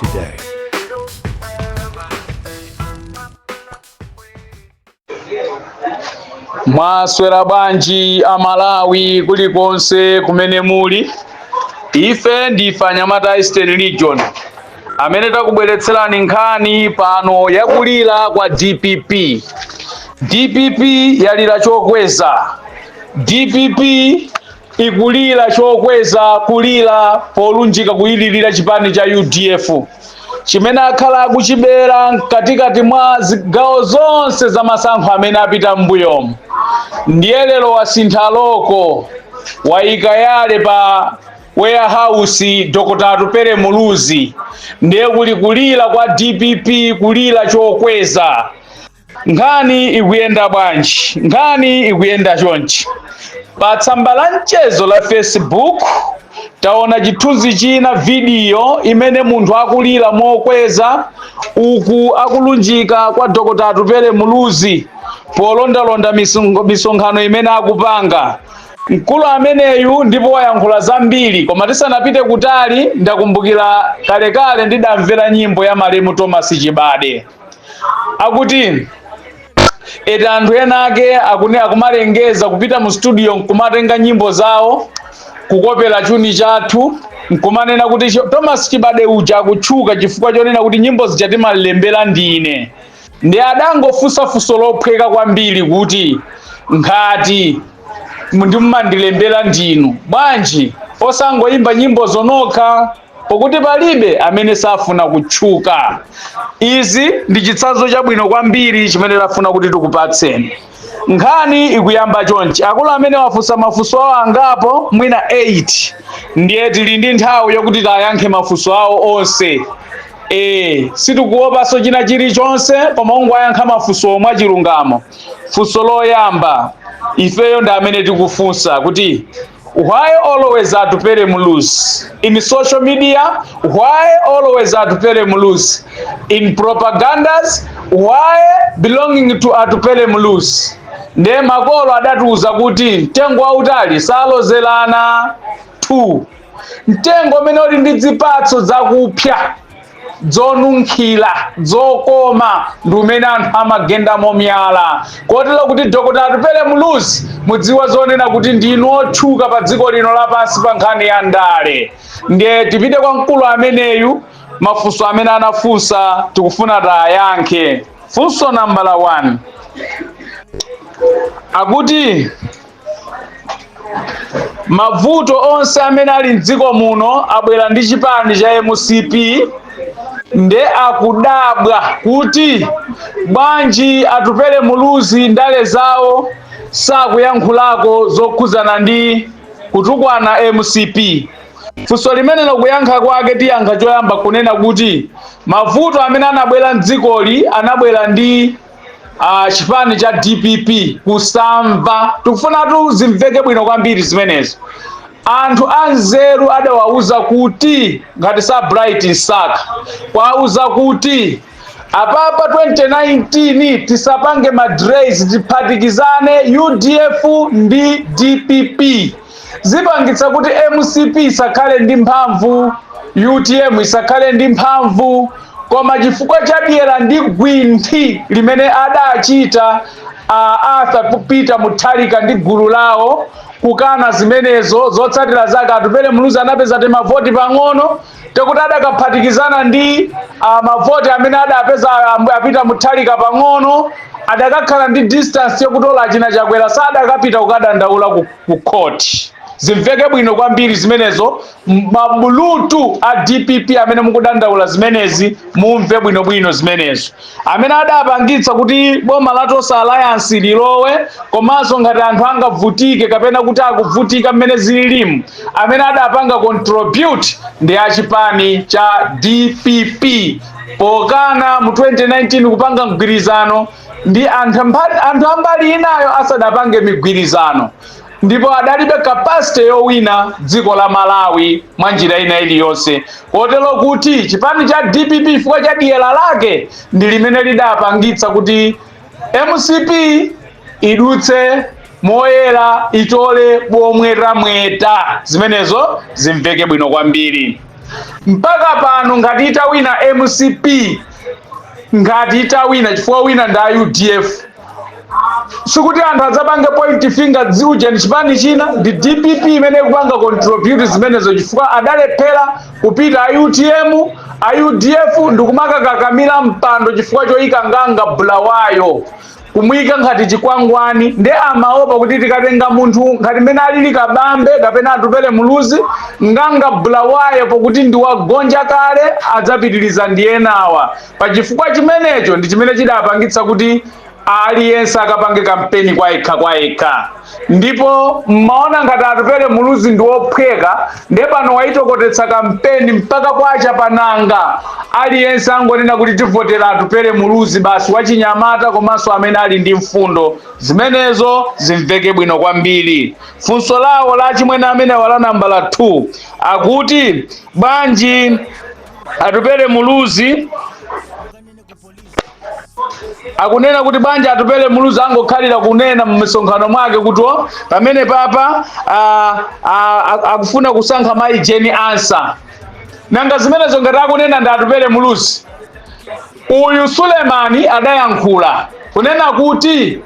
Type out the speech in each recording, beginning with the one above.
today. Mwaswera bwanji Amalawi kulikonse kumene muli? Ife ndife anyamata Eastern Region amene takubweretserani nkhani pano yakulira kwa DPP. DPP yalira chokweza. DPP ikulira chokweza, kulira polunjika kuyilirira chipani cha UDF chimene akhala akuchibera mkatikati mwa zigawo zonse za masankho amene apita m'mbuyomu. Ndiye lero wasintha loko, wayika yale pa warehouse Dr. Atupele Muluzi. Ndiye kuli kulira kwa DPP, kulira chokweza. Nkhani ikuyenda bwanji? Nkhani ikuyenda chonchi. Pa tsamba la mchezo la Facebook taona chithunzi china, video imene munthu akulira mokweza uku akulunjika kwa Dr. Atupele Muluzi polondalonda misonkhano imene akupanga mkulu ameneyu, ndipo wayankhula zambiri. Koma tisanapite kutali, ndakumbukira kalekale ndidamvera nyimbo ya malemu Thomas Chibade akuti eti anthu ena ake akumalengeza kupita mu studio nkumatenga nyimbo zawo, kukopera chuni chathu, nkumanena kuti Thomas Chibade uja akutchuka chifukwa chonena kuti nyimbo zija timalembera ndine. Ndi adangofunsa funso lophweka kwambiri kuti ngati ndimumandilembera ndinu, bwanji osangoyimba nyimbo zonokha, pokuti palibe amene safuna kutchuka? Izi ndi chitsanzo chabwino kwambiri chimene tafuna kuti tikupatseni. Nkhani ikuyamba chonchi. Akulu amene wafunsa mafunso awo angapo, mwina 8, ndiye tili ndi nthawi yokuti tayankhe mafunso awo onse. Sitikuopanso china chilichonse, koma ungoyankha mafunso omwe achilungamo. Funso loyamba, ifeyo ndi amene tikufunsa kuti why always Atupele Muluzi in social media? Why always Atupele Muluzi in propagandas? Why belonging to Atupele Muluzi? Ndiye makolo adatiuza kuti mtengo wautali salozelana. 2, mtengo umene uli ndi zipatso zakupya, zonunkhira, zokoma ndi umene anthu amagendamo miyala. Kotero kuti Dr. Atupele Muluzi, mudziwa zonena kuti ndinu otchuka pa dziko lino lapansi pa nkhani ya ndale. Ndiye tipite kwa mkulu ameneyu, mafunso amene anafunsa tikufuna tayankhe. Funso nambala 1 akuti mavuto onse amene ali mdziko muno abwera ndi chipani cha MCP. Nde akudabwa kuti bwanji Atupele Muluzi ndale zawo sakuyankhulako zokhuzana ndi kutukwana MCP. Funso limene lokuyankha kwake tiyankha choyamba kunena kuti mavuto amene anabwera mdzikoli anabwera ndi chipani cha DPP kusamva. Tikufunatu zimveke bwino kwambiri zimenezo. Anthu anzeru adawauza kuti ngati sa Bright Msaka kwauza kuti apapa 2019 tisapange madrays, tiphatikizane UDF ndi DPP, zipangitsa kuti MCP isakhale ndi mphamvu, UTM isakhale ndi mphamvu. Koma chifukwa cha dyera ndi gwinthi limene adachita Arthur Peter Mutharika ndi gulu lawo kukana zimenezo, zotsatira zake Atupele Muluzi anapeza timavoti pang'ono tekuti adakaphatikizana ndi mavoti amene adapeza apita Mutharika pang'ono, adakakhala ndi distance yokutola achina Chakwera, sadakapita kukadandaula ku court. Zimveke bwino kwambiri zimenezo. Mabulutu a DPP amene mukudandaula zimenezi, mumve bwinobwino zimenezo. Amene adapangitsa kuti boma la Tonse Alliance lilowe, komanso ngati anthu angavutike kapena kuti akuvutika mmene zililimu, amene adapanga contribute ndi achipani cha DPP pokana mu 2019 kupanga mgwirizano ndi anthu ambali inayo asadapange migwirizano, ndipo adalibe capacity yowina dziko la Malawi mwa njira ina iliyonse. Kotero kuti chipani cha DPP chifukwa cha dyera lake ndi limene lidapangitsa kuti MCP idutse moyera, itole bomwetamweta. Zimenezo zimveke bwino kwambiri. Mpaka pano ngati itawina MCP, ngati itawina, chifukwa wina ndi a UDF, sikuti anthu adzapange point finger dziuja ndi chipani china, ndi DPP imene ikupanga contribute zimenezo, chifukwa adalephera kupita a UTM, a UDF ndikumakakakamira mpando chifukwa choyika Nganga Bulawayo, kumuyika ngati chikwangwani. Nde amaopa kuti tikatenga munthu ngati mmene alili Kabambe kapena Atupele Muluzi, Nganga Bulawayo pokuti ndiwagonja kale, adzapitiriza ndi enawa. Pachifukwa chimenecho ndi chimene chidapangitsa kuti aliyense akapange kampeni kwa yekha kwa yekha. Ndipo mmaona ngati Atupele Muluzi ndi wophweka, ndiye pano waitokotetsa kampeni mpaka kwacha pananga. Aliyense angonena kuti tivotera Atupele Muluzi basi, wachinyamata komanso amene ali ndi mfundo. Zimenezo zimveke bwino kwambiri. Funso lawo lachimwene amene wala nambala 2 akuti bwanji Atupele Muluzi, akunena kuti bwanji Atupele Muluzi angokhalira kunena mmisonkhano mwake kuti o, pamene papa akufuna kusankha mayi Jane Ansah? Nanga zimenezo ngati akunena ndi Atupele Muluzi, uyu Sulemani adayankhula kunena kuti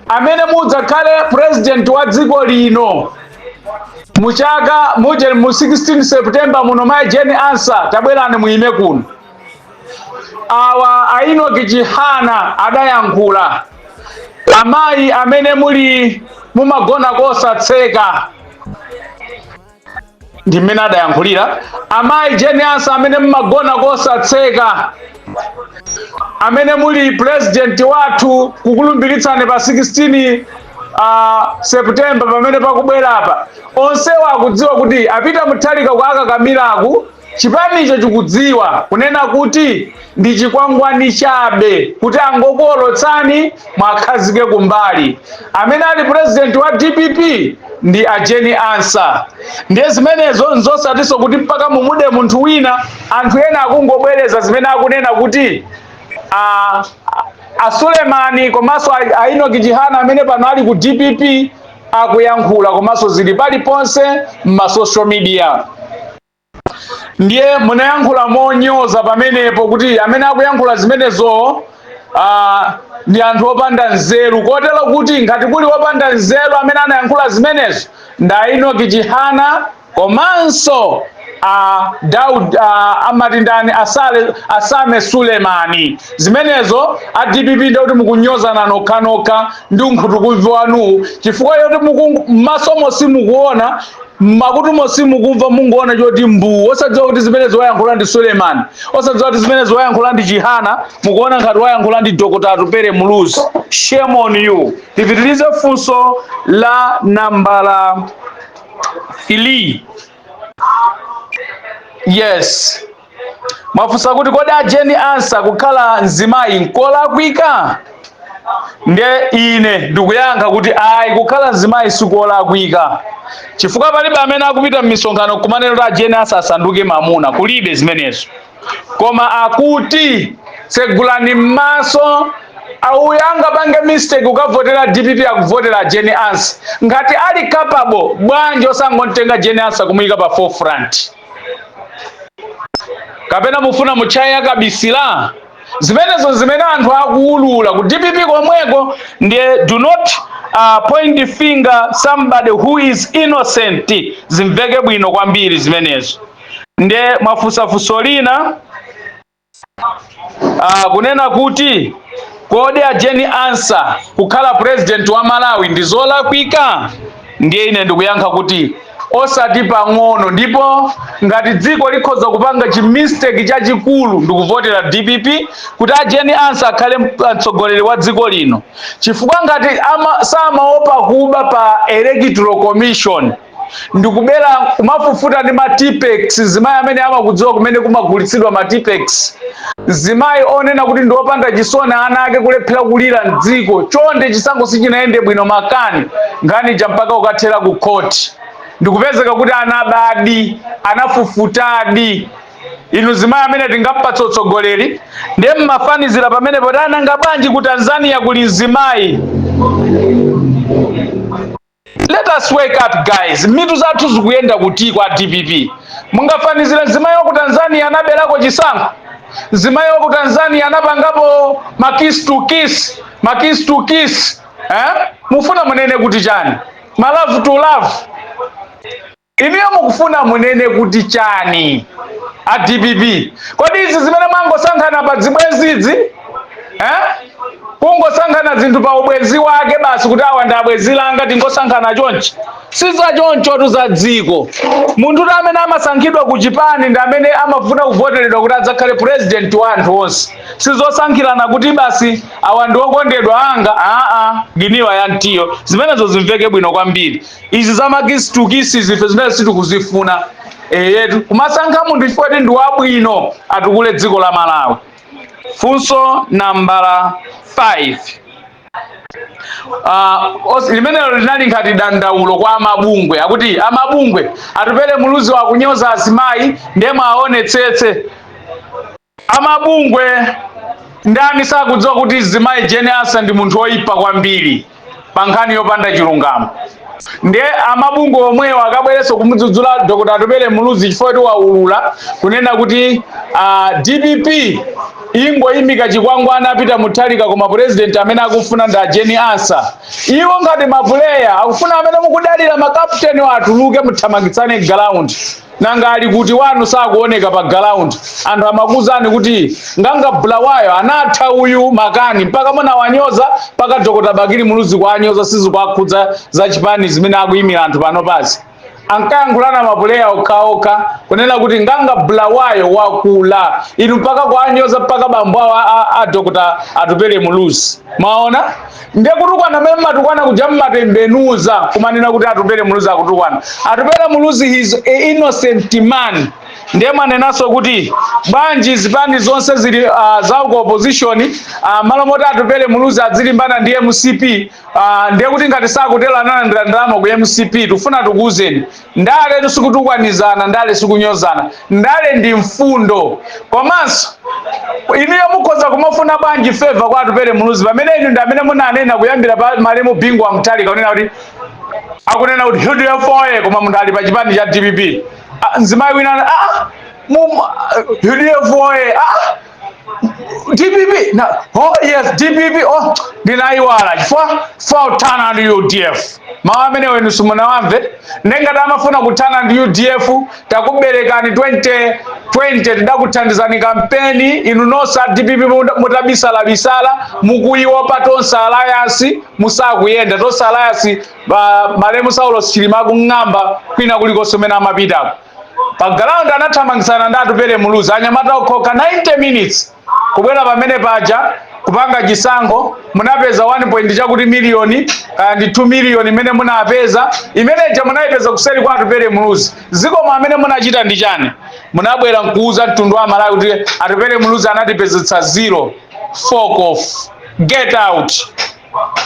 amene mudzakhale president wa dziko lino muchaka muje mu 16 September muno, mayi Jane Ansah, tabwerani muime kuno. Awa a Enoch Chihana adayankhula, amayi amene muli mumagona kosatseka, ndi mmene adayankhulira. Amayi Jane Ansah amene mumagona kosatseka, amene muli president wathu, kukulumbiritsani pa 16 September pamene pakubwerapa. Onsewo akudziwa kuti apita Mutharika kuakakamiraku, chipanicho chikudziwa kunena kuti ndi chikwangwani chabe kuti angokuolotsani mwakhazike kumbali. Amene ali president wa DPP ndi a Jane Ansah. Ndiye zimenezo nzosatinso kuti mpaka mumude munthu wina. Anthu ena akungobwereza zimene akunena kuti a Sulemani komanso a Enoch Chihana amene pano ali ku DPP akuyankhula, komanso zili paliponse m'ma social media. Ndiye munayankhula monyoza pamenepo kuti amene akuyankhula zimenezo ndi anthu opanda nzeru, kotero kuti ngati kuli wopanda nzeru amene anayankhula zimenezo ndi a Enoch Chihana komanso a Daud, amati ndani, asale asame Sulemani. Zimenezo a DPP ndikuti mukunyozana nokhanokha ndi unkhutukumvi wanuwu, chifukwa yoti m'masomo simukuona, mmakutumo simukumva, mungoona choti mbuwu, osadziwa kuti zimenezo wayankhula ndi Sulemani, osadziwa kuti zimenezo wayankhula ndi Chihana, mukuona ngati wayankhula ndi Dr. Atupele Muluzi. Shame on you. Tipitilize funso la nambala 3. Yes, mwafunsa kuti kodi a Jane Ansah kukhala mzimayi nkolakwika? Nde ine ndikuyankha kuti ayi, kukhala mzimayi sikolakwika, chifukwa palibe amene akupita m'misonkhano kumanena kuti a Jane Ansah asanduke mamuna, kulibe zimenezo. Koma akuti tsegulani m'maso, auyo angapange mistake kukavotera DPP, akuvotera Jane Ansah. Ngati ali capable, bwanji osangontenga Jane Ansah kumuyika pa forefront? Kapena mufuna muchaye akabisira? Zimenezo zimene anthu akuulula ku DPP komweko. Ndiye do not point the finger somebody who is innocent. Zimveke bwino kwambiri zimenezo. Ndiye mwafunsafunso lina kunena kuti kodi a Jane Ansah kukhala president wa Malawi ndi zolakwika? Ndiye ine ndikuyankha kuti osati pang'ono. Ndipo ngati dziko likhoza kupanga chimistake chachikulu ndikuvotera DPP kuti a Jane Ansah akhale mtsogoleri wa dziko lino, chifukwa ngati samaopa kuba pa Electoral Commission ndikubera, kumafufuta ndi matipex, zimayi amene amakudziwa kumene kumagulitsidwa matipex, zimayi onena kuti ndi opanda chisoni, ana ake kulephera kulira mdziko, chonde chisankho sichinayende bwino, makani nkhani mpaka ukathera ku khoti ndikupezeka kuti anabadi, anafufutadi. Inu zimayi amene tingapatsa utsogoleri? Ndiye mmafanizira pamenepo kuti ananga bwanji ku Tanzania kuli mzimayi? Let us wake up, guys. Mitu zathu zikuyenda kuti kwa DPP? Mungafanizire mzimayi wa ku Tanzania anaberako chisankho? Mzimayi wa ku Tanzania anapangapo ma kiss to kiss, ma kiss to kiss, eh? Mufuna munene kuti chani? Ma love to love? Inuyo mukufuna munene kuti chani, a DPP? Kodi izi zimene mwangosankhana pa zibwezidzi, eh? Kungosankhana zinthu pa ubwenzi wake basi, kuti awa ndi abwenzi langa, tingosankhana chonchi? Sizachonchotu za dziko. Munthu amene amasankhidwa ku chipani ndi amene amafuna kuvoteredwa kuti adzakhale president wa anthu onse. Sizosankhirana kuti basi awa ndi okondedwa anga. Aa, giniwa ya mtiyo, zimenezo zimveke bwino kwambiri. Izi za ma kiss to kiss zife zimene sitikuzifuna eyetu. Kumasankha munthu chifukwa kuti ndi wabwino, atukule dziko la Malawi. Funso nambala 5 limenelo linali ngati dandaulo kwa amabungwe, akuti amabungwe, Atupele Muluzi wakunyoza azimayi, ndiye mwaonetsetse. Amabungwe, ndani sakudziwa kuti zimayi Jane Ansah ndi munthu woyipa kwambiri pa nkhani yopanda chilungamo? Ndiye amabungwe omwewo akabwerenso kumudzudzula Dr. Atupele Muluzi chifukwa kuti waulula kunena kuti DPP ingoyimika chikwangwani apita Mutharika, koma president amene akufuna ndi a Jane Ansah. Iwo ngati ma player akufuna amene mukudalira, makapteni atuluke, muthamangitsane ground. Nanga ali kuti wanu? Sakuoneka pa ground. Anthu amakuzani kuti nganga Bulawayo anatha uyu makani, mpaka munawanyoza, mpaka Dr. Bakili Muluzi kwanyoza. Sizikuwakhudza za chipani zimene akuyimira anthu pano pasi. Ankayankhulana ma player okhaokha kunena kuti nganga Bulawayo wakula inu, mpaka kwanyoza, mpaka bambo awo a Dr. Atupele Muluzi. Maona, ndiye kutukwana mmene mmatukwana kuja, mmatembenuza kumanena kuti Atupele Muluzi akutukwana. Atupele Muluzi, he is a innocent man. Ndiye mwanenanso kuti bwanji zipani zonse zili za ku opposition, malo moti Atupele Muluzi adzilimbana ndi MCP, ndiye kuti ngati sakutero analandira ndalama ku MCP. Tifuna tikuwuzeni, ndale sikutukwanizana, ndale sikunyozana, ndale ndi mfundo. Komanso inuyo mukhoza kumafuna bwanji favour kwa Atupele Muluzi pamene inu ndi amene munanena kuyambira pa malemu Bingu wa Mutharika kunena kuti, akunena kuti UDF oye, koma munthu ali pa chipani cha DPP? Ah, mzimayi wina UDF oye, DPP na, oh yes, DPP, oh, ndinayiwala chifukwa fautana ndi UDF. Mawu amene wenu simunawamve. Ndengati amafuna kuthana ndi UDF, takuberekani 2020, tidakuthandizani kampeni inu nonse a DPP mutabisalabisala, mukuiopa Tonse Alliance, musakuyenda Tonse Alliance. Malemu Saulos Chilima akung'amba kwina kulikonse umene amapitako pa ground, anathamangisana ndi Atupele Muluzi, anyamata okhoka 90 minutes kubwera pamene paja kupanga chisankho. Munapeza 1 point chakuti miliyoni, kaya ndi 2 miliyoni imene munapeza, imeneja munayipeza kuseri kwa Atupele Muluzi. Zikomo amene munachita ndi chani? Munabwera nkuuza mtundu wa Malawi kuti Atupele Muluzi anatipezetsa zero. Fuck off, get out.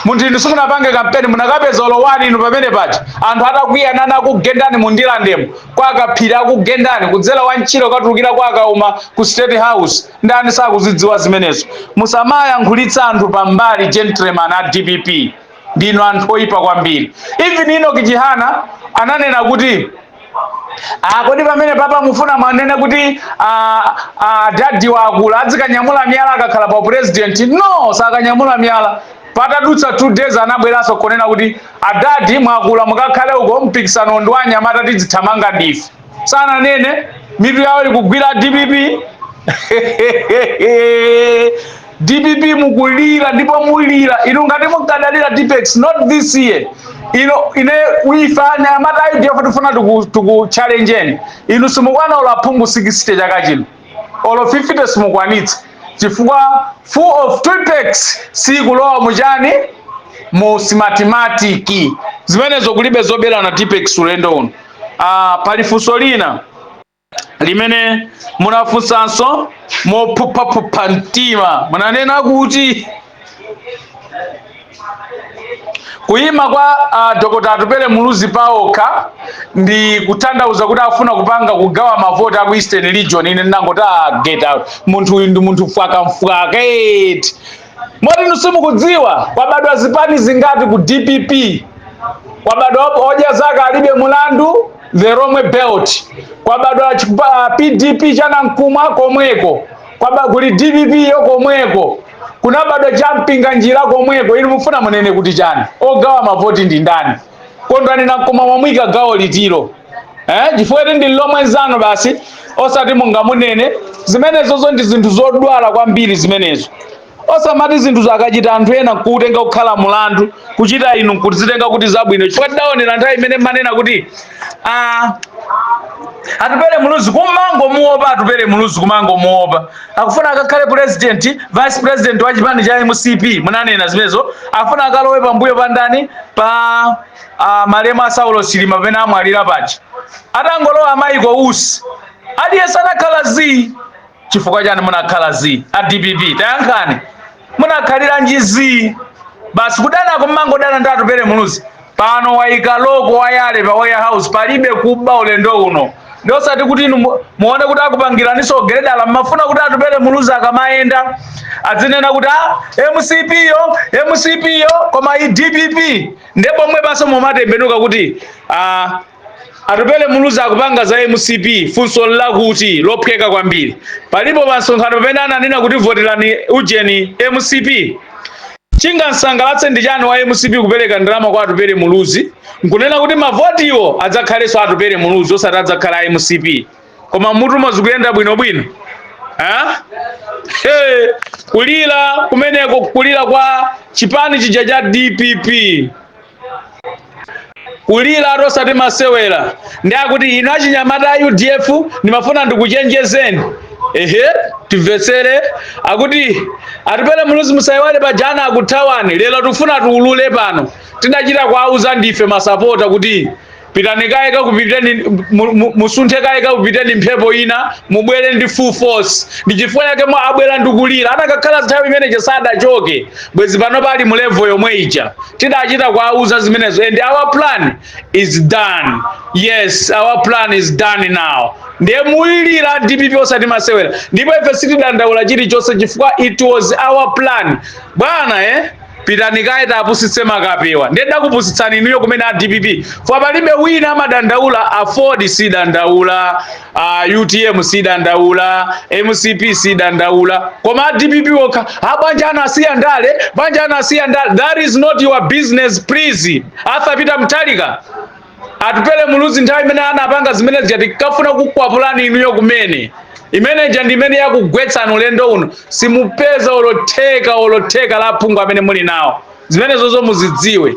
Munthu inu simunapange kampeni, munakapeza olowani inu pamene paja anthu atakwiyana akugendani mundilandemo kwa Akaphiri, akugendani kudzera wantchito katulukira kwa Akauma ku State House. Ndani sakuzidziwa zimenezo? Musamayankhulitsa anthu pambali, gentleman a DPP, ndinu anthu oyipa kwambiri. Even Enoch Chihana ananena kuti, kodi pamene papa mufuna mwanene kuti dadi wakula adzikanyamula miyala akakhala pa president? No, sakanyamula miyala. Patadutsa 2 days anabweranso kunena kuti adadi mwakula, mukakhale uko, mpikisano ndi wanyamata, tidzithamanga ndife. Sananene? Mitu yawo ikugwira DPP. DPP mukulira ndipo mulira inu ngati mukadalira Tipp-Ex. Not this year. Ino ine ife anyamata a UDF tifuna tuku challengeni inu. Simukwana olo aphungu 60 chaka chino, olo 50 simukwanitsa, chifukwa full of Tipp-Ex sikulowa muchani, mu Smartmatic. Zimenezo kulibe zobera na Tipp-Ex ulendo uno. Pali funso lina limene munafunsanso mophuphaphupha mtima. Munanena kuti kuyima kwa Dr. Atupele Muluzi paokha ndi kutanthauza kuti afuna kupanga kugawa mavoti aku Eastern Region. Ine ndinangoti, ah, get out. Munthu uyu ndi munthu fwakamfwaka eti. Moti inu simukudziwa kwabadwa zipani zingati ku DPP? Kwabadwa Odya Zake Alibe Mulandu, The Lomwe Belt, kwabadwa PDP chanamkumwa komweko, kuli DPP yo komweko, kunabadwa champinga njira komweko. Inu mufuna munene kuti chani? Ogawa mavoti ndi ndani? Kondwani Nankhumwa mwamwika gawo litiro, eh? Chifukwa iti ndi lomwe nzano basi, osati mungamunene. Zimenezozo ndi zinthu zodwala kwambiri zimenezo. Osamati zinthu zakachita anthu ena nkutenga kukhala mulandu, kuchita inu nkuzitenga kuti zabwino, chifukwa tidaonera nthawi imene manena kuti, ah, Atupele Muluzi kumango muopa, Atupele Muluzi kumango muopa, akufuna akakhale president, vice president wa chipani cha MCP. Munanena zimenezo, afuna akalowe pambuyo pa ndani? Pa malemu a Saulo Chilima pamene amwalira paja. Atangolowa Michael Usi, aliyense anakhala zii. Chifukwa chani munakhala zii a DPP? Tayankhani, munakhaliranji zii? Basi kudanako mmangodana ndi Atupele Muluzi. Pano wayika loko wayale pa warehouse, palibe kuba ulendo uno. Ndiosati kuti inu muone kuti akupangiraninso geredala. Mmafuna kuti Atupele Muluzi akamayenda adzinena kuti, ah, MCP yo, MCP yo, koma i DPP. Nde pomwe paso mumatembenuka kuti, ah, Atupele Muluzi akupanga za MCP. Funso lakuti lophweka kwambiri, palipo pa msonkhano pamene ananena kuti voterani ujeni MCP? Chingamsangalatse ndi chani wa MCP kupereka ndalama kwa Atupele Muluzi nkunena kuti mavotiwo adzakhalenso Atupele Muluzi, osati adzakhala a MCP? Koma mutu zikuyenda bwinobwino, eh? Hey, kulira kumeneko, kulira kwa chipani chija cha DPP, kulira atosati masewera. Ndi akuti inu achinyamata a UDF, ndimafuna ndikuchenjezeni. Ehe, timvetsere. Akuti Atupele Muluzi musayiwale pajana akuthawani. Lero tikufuna tiulule pano, tidachita kuauza ndife masapota kuti pitani kaye kakupiteni, musunthe kaye kakupiteni mphepo ina, mubwere ndi full force. Ndi chifukwa chake mwa abwera ndikulira. Anakakhala nthawi imene sadachoke, bwezi pano pali mu level yomwe ija. Tidachita kuauza zimenezo, and our plan is done. Yes, our plan is done now. Ndiye mulira DPP osati masewera, ndipo ife sitidandaula chilichonse chifukwa it was our plan, bwana, eh? Pitani kaye tapusitse makapewa. Ndiye dakupusitsani inuyo kumene a DPP fwa palibe wina amadandaula. AFORD sidandaula, UTM sidandaula, MCP sidandaula, koma a DPP okha, a banja anasiya ndale, banja anasiya ndale. That is not your business, please. Arthur Peter Mutharika, Atupele Muluzi nthawi imene anapanga zimene zija tikafuna kukwapulani inuyo kumene. Imeneja ndi imene yakugwetsani ulendo uno. Simupeza olotheka, olotheka la phungu amene muli nawo. Zimenezozo muzidziwe.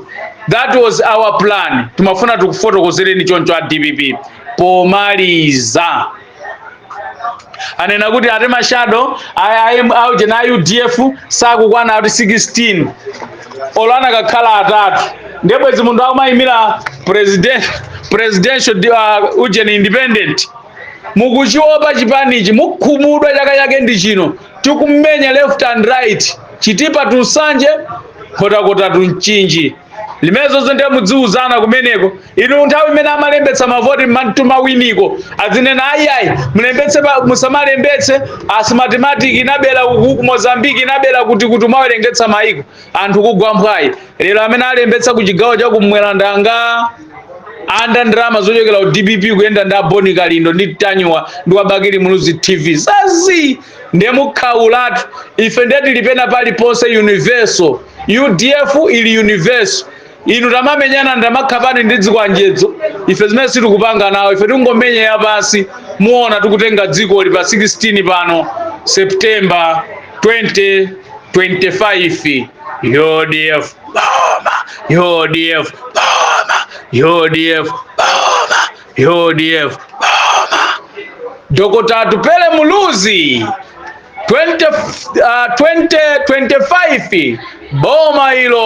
That was our plan. Timafuna tikufotokozereni choncho a DPP. Pomaliza anena kuti ate ma shadow aujena a UDF sakukwana ati 16, olo anakakhala atatu ndiye bwezi munthu akumayimira president, presidential, ujeni independent. Mukuchiopa chipanichi, mukhumudwa. Chaka chake ndi chino, tikumenya left and right. Chitipa tunsanje, Nkhotakota tunchinji, limenezo ndiye mudziuzana kumeneko. Inu nthawi imene amalembetsa mavoti mmantuma winiko azinena, ayiayi, mulembetse musamalembetse, a Smartmatic inabera uku ku Mozambiki, inabera kuti mwawerengetsa maiko anthu kugwa mphwayi. Lero amene alembetsa ku chigawo cha kumwera ndanga anda ndalama zochokera ku DPP kuyenda ndi aboni Kalindo ndi Tanywa ndi wabakili Muluzi TV zazi. Ndiye mukhaulatu. Ife ndiye tili pena paliponse, universal. UDF ili universal. Inu tamamenyana ndamakhapani ndi dzikwanjedzo, ife zimene sitikupanga nawo. Ife tikungomenya pansi. Muona tikutenga dzikoli pa 16 pano September 2025. UDF boma, UDF boma, UDF boma, UDF boma. Dr. Atupele Muluzi 20, 2025 boma ilo.